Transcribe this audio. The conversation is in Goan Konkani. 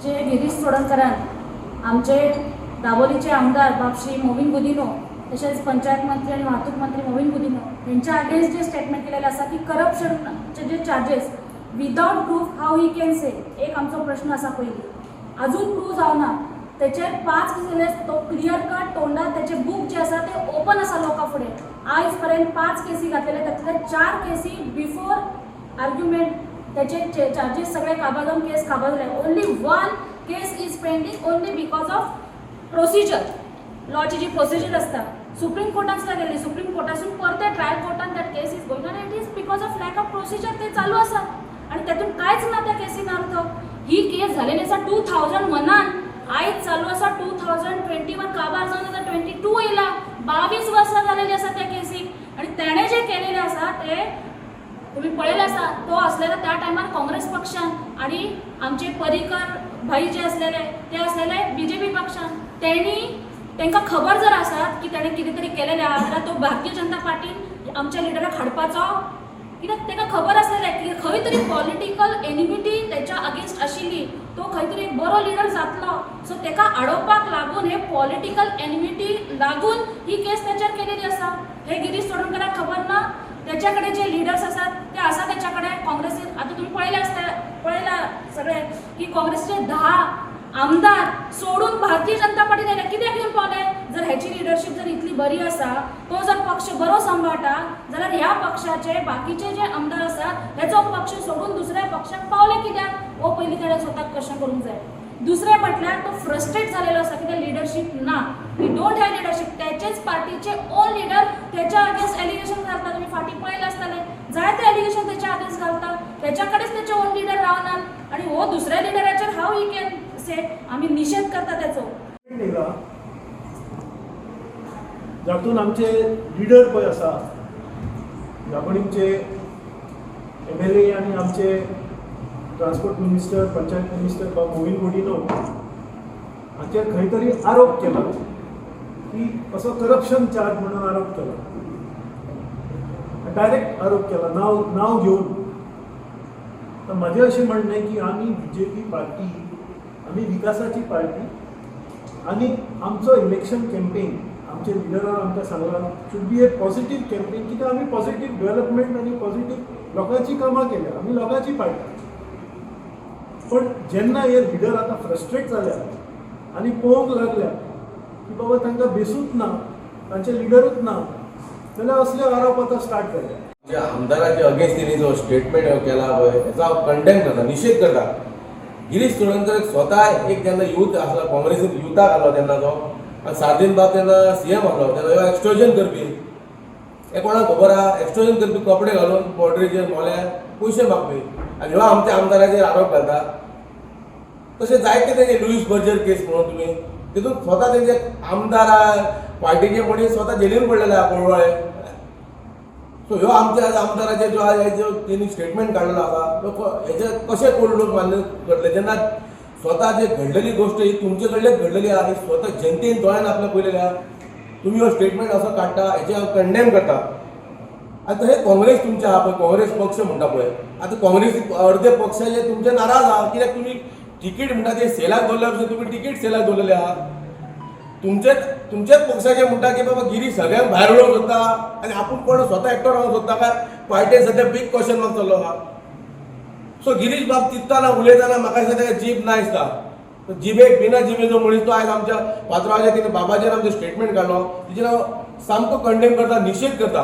जे गिरीश चोडणकरान आमचे दाबोलीचे आमदार बाब श्री मोविन गुदिनो तशेंच पंचायत मंत्री आणि वाहतूक मंत्री मोविन गुदिनो यांच्या अगेन्स्ट जे स्टेटमेंट केलेलं आसा की करप्शनचे जे charges without proof, how he can say? एक आमचो प्रश्न आसा. पयली अजून प्रूव जावना. तेचेर पांच केसीले तो क्लियर कट तोंडार त्याचे बूक जे आसा ते ओपन आसा लोकां फुडें. आयज पर्यंत पांच केसी घातलेले, तातूंतले चार केसी बिफोर आर्ग्युमेंट त्याचे चार्जीस सगळे काबार जावन केस काबार जाले. Only one case is pending, only because of procedure. लॉची ji procedure आसता, सुप्रीम कोर्टान सुद्दां गेली. सुप्रीम कोर्टासून परते trial कोर्टान that case is going आनी it is because of lack of procedure ते चालू आसा आणि तातूंत कांयच ना त्या केसीन अर्थ. ही केस झालेली आसा 2001न, आयज चालू आसा 2021, काबार जावन आतां 22 येयला. 22 वर्सां झालेली आसा त्या केसीक आणि तेणें जें केलेलें आसा ते तुम्ही पळयलें आसा. तो असलेलो त्या टायमार काँग्रेस पक्षान आणि आमचे पर्रीकर भाई जे असलेले ते असलेले बीजेपी पक्षान. तेणी तांकां खबर जर आसा की ताणें कितें तरी केलेलें आहा जाल्यार तो भारतीय जनता पार्टीन आमच्या लिडराक हाडपाचो कित्याक? ताका खबर आसलेलें की खंय तरी पॉलिटिकल एनिमिटी तेच्या अगेन्स्ट आशिल्ली. तो खंय तरी एक बरो लिडर जातलो, सो ताका आडोवपाक लागून, हे पॉलिटिकल एनिमिटी लागून ही केस तेचेर केलेली आसा. हे गिरीश चोडणकराक खबर ना? त्याच्या कडेन जे लिडर्स आसात ते आसा त्याच्या कडेन काँग्रेसीन. आतां तुमी पळयले आसता, पळयला सगळे की काँग्रेसीचे 10 आमदार सोडून भारतीय जनता पार्टीन आयले. कित्याक येवन पावले? जर हेची लिडरशीप जर इतली बरी आसा, तो जर पक्ष बरो सांबाळटा जाल्यार ह्या पक्षाचे बाकीचे जे आमदार आसात हेचो पक्ष सोडून दुसऱ्या पक्षाक पावले कित्याक? हो पयलीं ताणें स्वताक क्वेश्चन करूंक जाय. दुसरें म्हटल्यार तो फ्रस्ट्रेट झालेलो आसा कित्याक लिडरशीप ना. We don't have leadership. त्याचेच पार्टीचे ओन लिडर त्याच्या अगेन्स्ट एलिगेशन घालता. तुम्ही फाटीं पळयलें आसतलें, जायते एलिगेशन त्याच्या अगेन्स्ट घालता. त्याच्या कडेच त्याचे ओन लिडर रावनात आणि हो दुसऱ्या लिडराचेर हाव he can say? आमी निशेध करता त्याचो. येयला जातून आमचे लिडर पळय आसा, दाबोळीमचे एमएलए आनी आमचे ट्रान्सपोर्ट मिनिस्टर, पंचायत मिनिस्टर बाब मोविन गुदिन्हो हाचेर खंय तरी आरोप केला की असो करप्शन चार्ज म्हणून आरोप केला, डायरेक्ट आरोप केला नांव नांव घेवन. तर म्हजें अशें म्हणणें की आमी बीजेपी पार्टी, आमी विकासाची पार्टी आनी आमचो इलेक्शन कॅम्पेन, आमचे लिडरान आमकां सांगलां, should be a positive campaign, कित्याक आमी पॉझिटीव डेव्हलपमेंट आनी पॉझिटीव लोकांची कामां केल्या. आमी लोकांची पार्टी. पण जेन्ना हे लिडर आतां फ्रस्ट्रेट जाल्या आनी पळोवंक लागल्या की बाबा तांकां बेसूच ना, तांचे लिडरूच ना, जाल्यार असले आरोप आतां स्टार्ट जाले. जे आमदाराचे अगेन्स्ट तेणी जो स्टेटमेंट केला पळय, हेचो हांव कंडेम करता, निशेध करता. गिरीश चोडणकर स्वता एक जेन्ना युथ आसलो, काँग्रेसीन युथाक आसलो तेन्ना तो, आनी सार्दीन बाब तेन्ना सीएम आसलो तेन्ना ह्यो एक्सटोर्जन करपी, हे कोणाक खबर आहा? एक्सटोर्जन करपी, कपडे घालून बॉर्डरीचेर मोल्यार पयशे मागपी आनी ह्यो आमच्या आमदाराचेर आरोप घालता. तशें जायते तेजे लुईस बर्जर केस म्हणून तुमी तितून स्वता तेंचे आमदार, पार्टीचे मनीस स्वता जेलीन पडलेले आहा कोळवाळे. सो ह्यो आमच्या आमदाराचे जो आहा, जो तेणी स्टेटमेंट काडलेलो आसा तो हेजे कशें कोण लोक मान्य करतले, जेन्ना स्वता जे घडलेली गोश्ट ही तुमचे कडल्यान घडलेली आहा ही स्वता जनतेन दोळ्यान आपल्या पळयलेली आहा. तुमी हो स्टेटमेंट असो काडटा, हेजे हांव कंडेम करता. आतां हे काँग्रेस तुमचे आहा पळय, काँग्रेस पक्ष म्हणटा पळय, आतां काँग्रेस अर्दे पक्षाचे तुमचे नाराज आहा, कित्याक तुमी तिकीट म्हणटा ते सेलाक दवरल्या भशेन तुमी तिकीट सेलाक दवरलेले आहा. तुमचेच तुमच्याच पक्षाचे म्हणटा की बाबा गिरीश सगळ्यांक भायर उडोवंक सोदता आनी आपूण कोण स्वता एकटो रावंक सोदता काय? पार्टेन सद्या बीग क्वेश्चन मार्क चल्लो आहा. सो गिरीश बाब चिंत्ताना, उलयतना म्हाका दिसता ताका जीब ना दिसता. तो जिबेक बिना जिबेचो मनीस तो आयज आमच्या पात्रांवाच्या तिणें बाबाचेर आमचें स्टेटमेंट काडलो, तिचेर हांव सामको कंडेम करता, निशेध करता.